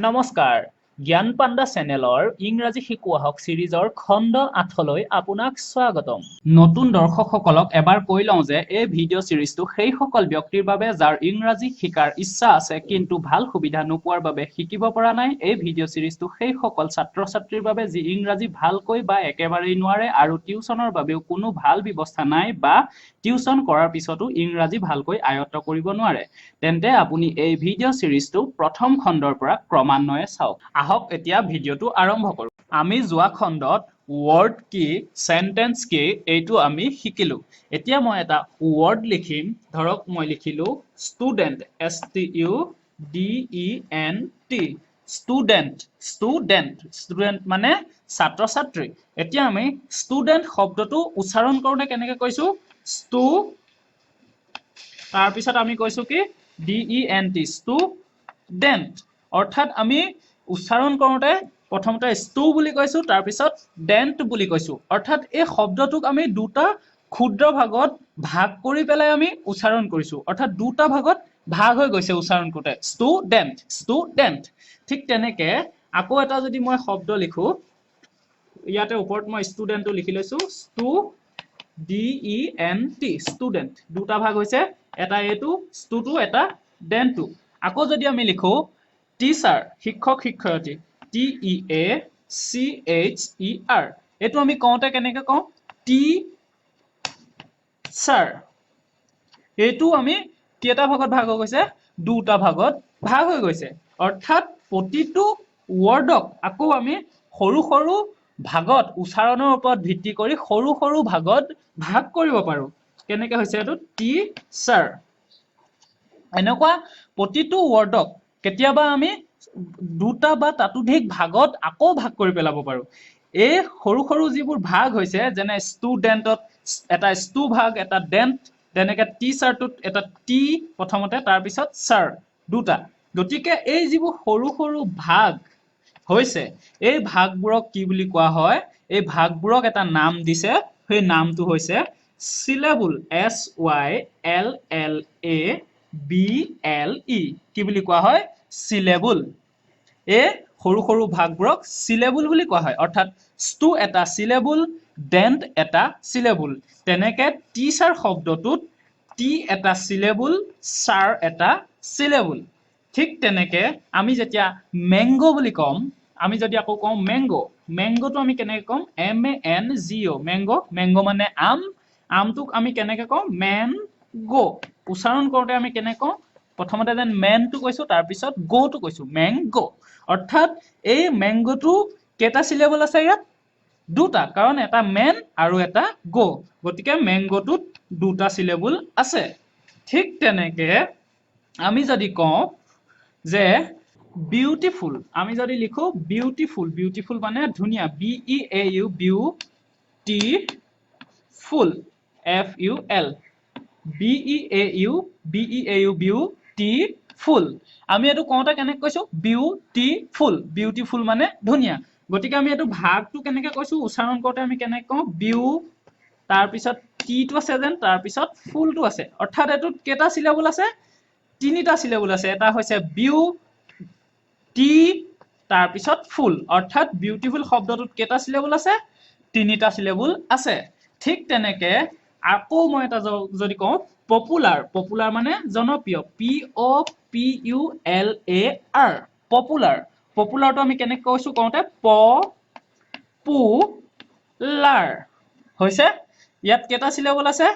নমস্কাৰ, জ্ঞান পাণ্ডা চেনেলৰ ইংৰাজী শিকোৱা হওক ছিৰিজৰ খণ্ড 8লৈ আপোনাক স্বাগতম। নতুন দৰ্শকসকলক এবাৰ কৈ লওঁ যে এই ভিডিঅ' ছিৰিজটো সেইসকল ব্যক্তিৰ বাবে যাৰ ইংৰাজী শিকাৰ ইচ্ছা আছে, কিন্তু ভাল সুবিধা নোপোৱাৰ বাবে শিকিব পৰা নাই। এই ভিডিঅ' ছিৰিজটো সেইসকল ছাত্ৰ-ছাত্ৰীৰ বাবে যি ইংৰাজী ভালকৈ বা একেবাৰেই নোৱাৰে আৰু টিউচনৰ বাবেও কোনো ভাল ব্যৱস্থা নাই বা টিউচন কৰাৰ পিছতো ইংৰাজী ভালকৈ আয়ত্ত কৰিব নোৱাৰে। তেন্তে আপুনি এই ভিডিঅ' ছিৰিজটো প্ৰথম খণ্ডৰ পৰা ক্ৰমান্বয়ে চাওক। আহক, এতিয়া ভিডিঅ'টো আৰম্ভ কৰোঁ। আমি যোৱা খণ্ডত ৱৰ্ড কি, চেণ্টেন্স কি, এইটো আমি শিকিলোঁ। এতিয়া মই এটা ৱৰ্ড লিখিম। ধৰক মই লিখিলোঁ student, S T U D E N T, student. Student, student মানে ছাত্ৰ ছাত্ৰী। এতিয়া আমি ষ্টুডেণ্ট শব্দটো উচ্চাৰণ কৰোঁতে কেনেকৈ কৈছোঁ? ষ্টু, তাৰপিছত আমি কৈছোঁ কি? D E N T, student। অৰ্থাৎ আমি উচ্চাৰণ কৰোঁতে প্ৰথমতে ষ্টু বুলি কৈছোঁ, তাৰপিছত ডেণ্ট বুলি কৈছোঁ। অৰ্থাৎ এই শব্দটোক আমি দুটা ক্ষুদ্ৰ ভাগত ভাগ কৰি পেলাই আমি উচ্চাৰণ কৰিছোঁ। অৰ্থাৎ দুটা ভাগত ভাগ হৈ গৈছে উচ্চাৰণ কৰোঁতে, ষ্টুডেণ্ট, ষ্টুডেণ্ট। ঠিক তেনেকে আকৌ এটা যদি মই শব্দ লিখোঁ, ইয়াতে ওপৰত মই ষ্টুডেণ্টটো লিখি লৈছোঁ, stu D E N T, student। দুটা ভাগ হৈছে, এটা এইটো ষ্টুটো, এটা ডেনটো। আকৌ যদি আমি লিখোঁ টিচাৰ, শিক্ষক শিক্ষয়িত্ৰী, T E A C H E R, এইটো আমি কওঁতে কেনেকৈ কওঁ? T sir. এইটো আমি কেইটা ভাগত ভাগ হৈ গৈছে? দুটা ভাগত ভাগ হৈ গৈছে। অৰ্থাৎ প্ৰতিটো ৱৰ্ডক আকৌ আমি সৰু সৰু ভাগত, উচ্চাৰণৰ ওপৰত ভিত্তি কৰি সৰু সৰু ভাগত ভাগ কৰিব পাৰোঁ। কেনেকে হৈছে এইটো? T sir. এনেকুৱা প্ৰতিটো ৱৰ্ডক কেতিয়াবা আমি দুটা বা তাতোধিক ভাগত আকৌ ভাগ কৰি পেলাব পাৰোঁ। এই সৰু সৰু যিবোৰ ভাগ হৈছে, যেনে ষ্টুডেণ্টত এটা ষ্টু ভাগ, এটা ডেণ্ট, তেনেকে টিচাৰটোত এটা টি প্ৰথমতে, তাৰপিছত চাৰ, দুটা। গতিকে এই যিবোৰ সৰু সৰু ভাগ হৈছে, এই ভাগবোৰক কি বুলি কোৱা হয়? এই ভাগবোৰক এটা নাম দিছে। সেই নামটো হৈছে syllable, S Y L L A B L E। কি বুলি কোৱা হয়? চিলেবুল। এই সৰু সৰু ভাগবোৰক চিলেবুল বুলি কোৱা হয়। অৰ্থাৎ ষ্টু এটা চিলেবুল, ডেণ্ট এটা চিলেবুল। তেনেকে টিচাৰ শব্দটোত টি এটা চিলেবুল, চাৰ এটা চিলেবুল। ঠিক তেনেকে আমি যেতিয়া মেংগ' বুলি ক'ম, আমি যদি আকৌ কওঁ মেংগ', মেংগ'টো আমি কেনেকে ক'ম? M A N G O, mango। Mango মানে আম। আমটোক আমি কেনেকে কওঁ? মেন গ'। উচ্চাৰণ কৰোঁতে আমি কেনেকে কওঁ? প্ৰথমতে যেন মেনটো কৈছোঁ, তাৰপিছত গ'টো কৈছোঁ, মেংগ'। অৰ্থাৎ এই মেংগ'টো কেইটা চিলেবল আছে ইয়াত? দুটা, কাৰণ এটা মেন আৰু এটা গ'। গতিকে মেংগ'টোত দুটা চিলেবল আছে। ঠিক তেনেকে আমি যদি কওঁ যে বিউটিফুল, আমি যদি লিখো বিউটিফুল, বিউটিফুল মানে ধুনীয়া, B E A U, beautiful, F U L, B E A U, B E A U, beautiful। আমি এইটো কওঁতে কেনেকৈ কৈছো? বিউটিফুল। বিউটিফুল মানে ধুনীয়া। গতিকে আমি এইটো ভাগটো কেনেকে কৈছো? উচ্চাৰণ কৰোঁতে আমি কেনেকে কওঁ? বিউ, তাৰপিছত টিটো আছে যেন, তাৰপিছত ফুলটো আছে। অৰ্থাৎ এইটোত কেইটা চিলেবল আছে? তিনিটা চিলেবল আছে। এটা হৈছে বিউ, টি, তাৰপিছত ফুল। অৰ্থাৎ বিউটিফুল শব্দটোত কেইটা চিলেবল আছে? তিনিটা চিলেবল আছে। ঠিক তেনেকে আকৌ মই এটা যদি কওঁ পপুলাৰ, পপুলাৰ মানে জনপ্ৰিয়, P O P U L A R, popular। পপুলাৰটো আমি কেনেকৈ কৈছো কওঁতে? প পু লাৰ হৈছে। ইয়াত কেইটা চিলেবল আছে?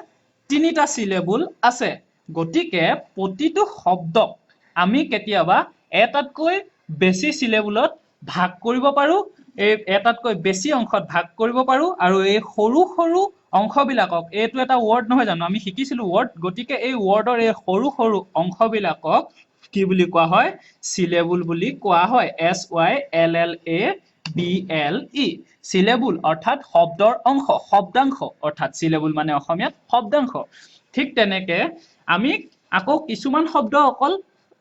তিনিটা চিলেবল আছে। গতিকে প্ৰতিটো শব্দক আমি কেতিয়াবা এটাতকৈ বেছি চিলেবলত ভাগ কৰিব পাৰোঁ, এই এটাতকৈ বেছি অংশত ভাগ কৰিব পাৰোঁ। আৰু এই সৰু সৰু অংশবিলাকক, এইটো এটা ৱৰ্ড নহয় জানো? আমি শিকিছিলো ৱৰ্ড। গতিকে এই ৱৰ্ডৰ এই সৰু সৰু অংশবিলাকক কি বুলি কোৱা হয়? চিলেবুল বুলি কোৱা হয়। S Y L L A B L E, syllable, অৰ্থাৎ শব্দৰ অংশ, শব্দাংশ। অৰ্থাৎ চিলেবুল মানে অসমীয়াত শব্দাংশ। ঠিক তেনেকে আমি আকৌ কিছুমান শব্দ অকল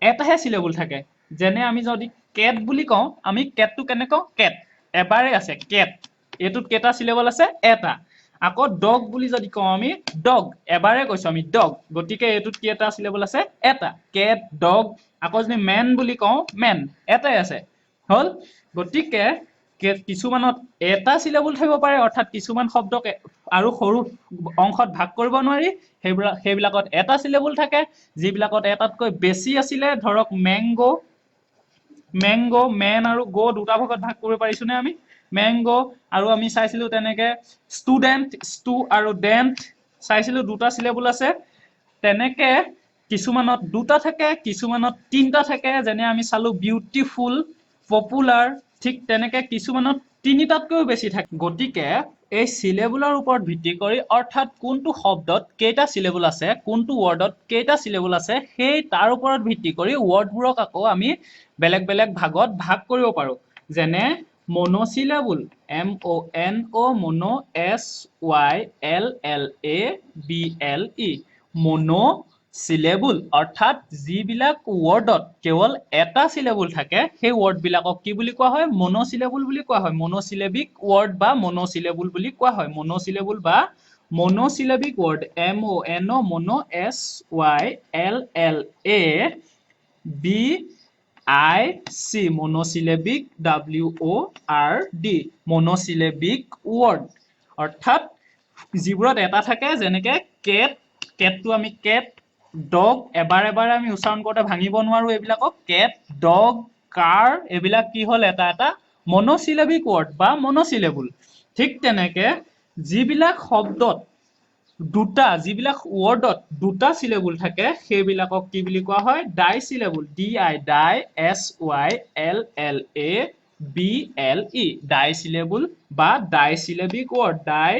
এটাহে চিলেবুল থাকে। যেনে আমি যদি কেট বুলি কওঁ, আমি কেটটো কেনেকে কওঁ? কেট, এবাৰেই আছে কেট। এইটোত কেইটা চিলেবল আছে? এটা। আকৌ ডগ বুলি যদি কওঁ আমি, ডগ, এবাৰে কৈছো আমি ডগ। গতিকে এইটোত কেইটা চিলেবল আছে? এটা। Cat, dog. আকৌ যদি মেন বুলি কওঁ, মেন এটাই আছে, হ'ল। গতিকে কিছুমানত এটা চিলেবল থাকিব পাৰে, অৰ্থাৎ কিছুমান শব্দক আৰু সৰু অংশত ভাগ কৰিব নোৱাৰি, সেইবিলাকত এটা চিলেবল থাকে। যিবিলাকত এটাতকৈ বেছি আছিলে, ধৰক মেংগ', মেংগ', মেন আৰু গ' দুটা ভাগত ভাগ কৰিব পাৰিছোনে আমি? মেংগ'। আৰু আমি চাইছিলো তেনেকে ষ্টুডেণ্ট, ষ্টু আৰু ডেণ্ট চাইছিলো, দুটা চিলেবল আছে। তেনেকে কিছুমানত দুটা থাকে, কিছুমানত তিনিটা থাকে, যেনে আমি চালো বিউটিফুল, পপুলাৰ। ঠিক তেনেকে কিছুমানত তিনিটাতকৈও বেছি থাকে। গতিকে এই চিলেবলৰ ওপৰত ভিত্তি কৰি, অৰ্থাৎ কোনটো শব্দত কেইটা চিলেবল আছে, কোনটো ৱৰ্ডত কেইটা চিলেবল আছে, সেই তাৰ ওপৰত ভিত্তি কৰি ৱৰ্ডবোৰক আকৌ আমি বেলেগ বেলেগ ভাগত ভাগ কৰিব পাৰোঁ। যেনে monosyllable, M O N O mono S Y L L A B L E, monosyllable, অৰ্থাৎ যিবিলাক ৱৰ্ডত কেৱল এটা চিলেবল থাকে, সেই ৱৰ্ডবিলাকক কি বুলি কোৱা হয়? মনোচিলেবল বুলি কোৱা হয়। মনোচিলেবিক ৱৰ্ড বা মনোচিলেবল বুলি কোৱা হয়। মনোচিলেবল বা monosyllabic word, M O N O mono S Y L L A B I C, monosyllabic W O R D, monosyllabic word, অৰ্থাৎ যিবোৰত এটা থাকে, যেনেকে কেট, কেটটো আমি কেট, ডগ, এবাৰ এবাৰ আমি উচ্চাৰণ কৰোঁতে ভাঙিব নোৱাৰো এইবিলাকক। কেট, ডগ, কাৰ, এইবিলাক কি হ'ল? এটা এটা মনোচিলেবিক ৱৰ্ড বা মনোচিলেবল। ঠিক তেনেকে যিবিলাক শব্দত দুটা, যিবিলাক ৱৰ্ডত দুটা চিলেবল থাকে, সেইবিলাকক কি বুলি কোৱা হয়? Disyllable, D I di S Y L L A B L E, disyllable বা disyllabic word, di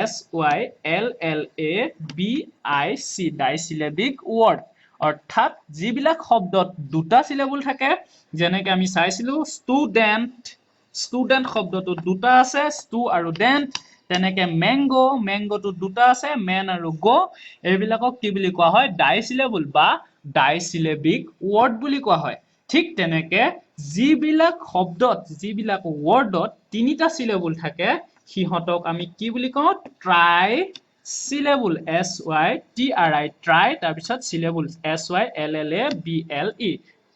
S Y L L A B I C, disyllabic word, অৰ্থাৎ যিবিলাক শব্দত দুটা চিলেবল থাকে, যেনেকে আমি চাইছিলো ষ্টুডেণ্ট, ষ্টুডেণ্ট শব্দটোত দুটা আছে, ষ্টু আৰু ডেণ্ট। তেনেকে মেংগ', মেংগ'টোত দুটা আছে, মেন আৰু গ'। এইবিলাকক কি বুলি কোৱা হয়? ডাইচিলেবল বা ডাইচিলেবিক ৱৰ্ড বুলি কোৱা হয়। ঠিক তেনেকে যিবিলাক শব্দত, যিবিলাক ৱৰ্ডত তিনিটা চিলেবল থাকে, সিহঁতক আমি কি বুলি কওঁ? Trisyllable, S Y T R I tri, তাৰপিছত syllable, S Y L L A B L E,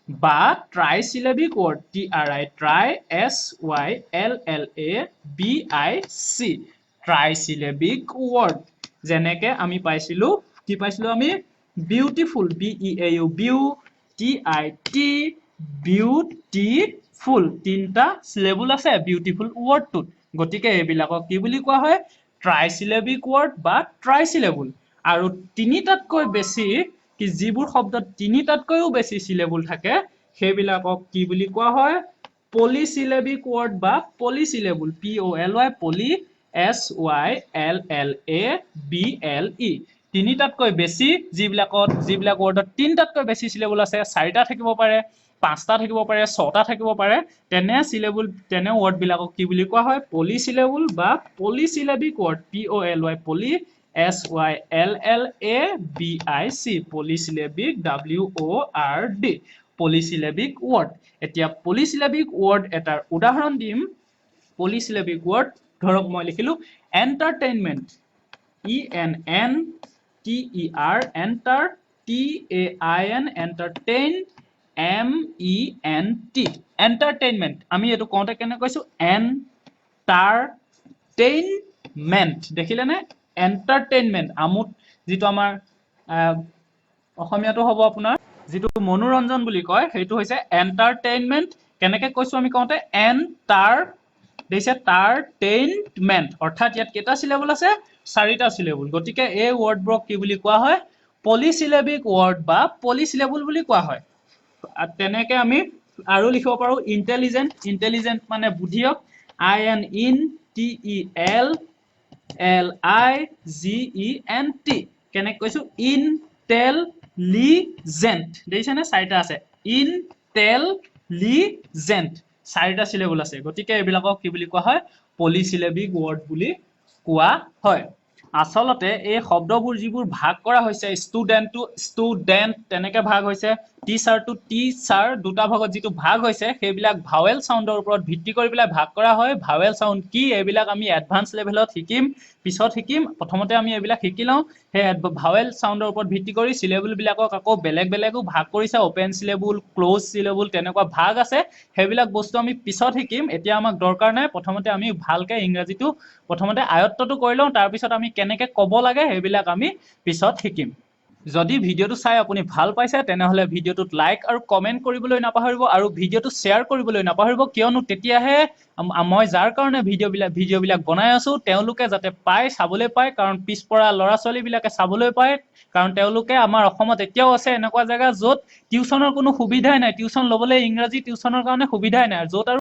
বা trisyllabic word, T R I tri S Y L L A B I C, trisyllabic word। যেনেকে আমি পাইছিলো, কি পাইছিলো আমি? Beautiful, B E A U beau T I T, beautiful, তিনিটা syllable আছে beautiful ৱৰ্ডটোত। গতিকে এইবিলাকক কি বুলি কোৱা হয়? ট্ৰাইচিলেবিক ৱৰ্ড বা ট্ৰাইচিলেবল। আৰু তিনিটাতকৈ বেছি কি, যিবোৰ শব্দত তিনিটাতকৈও বেছি চিলেবল থাকে, সেইবিলাকক কি বুলি কোৱা হয়? পলিচিলেবিক ৱৰ্ড বা polysyllable, P O L Y poly S Y L L A B L E। তিনিটাতকৈ বেছি যিবিলাকত, যিবিলাক ৱৰ্ডত তিনিটাতকৈ বেছি চিলেবল আছে, চাৰিটা থাকিব পাৰে, পাঁচটা থাকিব পাৰে, ছটা থাকিব পাৰে, তেনে চিলেবল, তেনে ৱৰ্ডবিলাকক কি বুলি কোৱা হয়? পলিচিলেবল বা polysyllabic word, P O L Y poly S Y L L A B I C, polysyllabic W O R D, polysyllabic word। এতিয়া পলিচিলেবিক ৱৰ্ড এটাৰ উদাহৰণ দিম। পলিচিলেবিক ৱৰ্ড, ধৰক মই লিখিলো entertainment, E N N T E R enter T A I N entertain M E N T, entertainment। আমি এইটো কওঁতে কেনেকৈ কৈছো? এণ্টাৰটেইনমেণ্ট, দেখিলেনে? এণ্টাৰটেইনমেণ্ট, আমোদ, যিটো আমাৰ অসমীয়াটো হ'ব আপোনাৰ যিটো মনোৰঞ্জন বুলি কয়, সেইটো হৈছে এণ্টাৰটেইনমেণ্ট। কেনেকে কৈছো আমি কওঁতে? এণ্টাৰ, দেখিছে, টাৰটেইনমেণ্ট, অৰ্থাৎ ইয়াত কেইটা চিলেবল আছে? চাৰিটা চিলেবল। গতিকে এই ৱৰ্ডবোৰক কি বুলি কোৱা হয়? পলিচিলেবিক ৱৰ্ড বা পলিচিলেবল বুলি কোৱা হয়। তেনেকে আমি আৰু লিখিব পাৰো ইণ্টেলিজেণ্ট, ইণ্টেলিজেণ্ট মানে বুদ্ধিয়ক, I N in T E L L I G E N T, কেনেকে কৈছো? ইনটেলিজেণ্ট, দেখিছেনে? চাৰিটা আছে, ইনটেলিজেণ্ট, চাৰিটা চিলেবল আছে। গতিকে এইবিলাকক কি বুলি কোৱা হয়? পলিচিলেবিক ৱৰ্ড বুলি কোৱা হয়। আচলতে এই শব্দবোৰ যিবোৰ ভাগ কৰা হৈছে, ষ্টুডেণ্টটো ষ্টুডেণ্ট তেনেকে ভাগ হৈছে, টিচাৰটো টিচাৰ দুটা ভাগত যিটো ভাগ হৈছে, সেইবিলাক ভাৱেল চাউণ্ডৰ ওপৰত ভিত্তি কৰি পেলাই ভাগ কৰা হয়। ভাৱেল চাউণ্ড কি, এইবিলাক আমি এডভান্স লেভেলত শিকিম, পিছত শিকিম। প্ৰথমতে আমি এইবিলাক শিকি লওঁ। সেই ভাৱেল চাউণ্ডৰ ওপৰত ভিত্তি কৰি চিলেবলবিলাকক আকৌ বেলেগ বেলেগো ভাগ কৰিছে, অ'পেন চিলেবল, ক্ল'জ চিলেবল, তেনেকুৱা ভাগ আছে। সেইবিলাক বস্তু আমি পিছত শিকিম, এতিয়া আমাক দৰকাৰ নাই। প্ৰথমতে আমি ভালকৈ ইংৰাজীটো প্ৰথমতে আয়ত্তটো কৰি লওঁ, তাৰপিছত আমি কেনেকৈ ক'ব লাগে সেইবিলাক আমি পিছত শিকিম। যদি ভিডিঅ'টো চাই আপুনি ভাল পাইছে, তেনেহ'লে ভিডিঅ'টোত লাইক আৰু কমেণ্ট কৰিবলৈ নাপাহৰিব আৰু ভিডিঅ'টো শ্বেয়াৰ কৰিবলৈ নাপাহৰিব, কিয়নো তেতিয়াহে মই যাৰ কাৰণে ভিডিঅ'বিলাক বনাই আছোঁ, তেওঁলোকে যাতে পায়, চাবলৈ পায়। কাৰণ পিছপৰা ল'ৰা ছোৱালীবিলাকে চাবলৈ পায়, কাৰণ তেওঁলোকে আমাৰ অসমত এতিয়াও আছে এনেকুৱা জেগা য'ত টিউচনৰ কোনো সুবিধাই নাই, টিউচন ল'বলৈ, ইংৰাজী টিউচনৰ কাৰণে সুবিধাই নাই, য'ত আৰু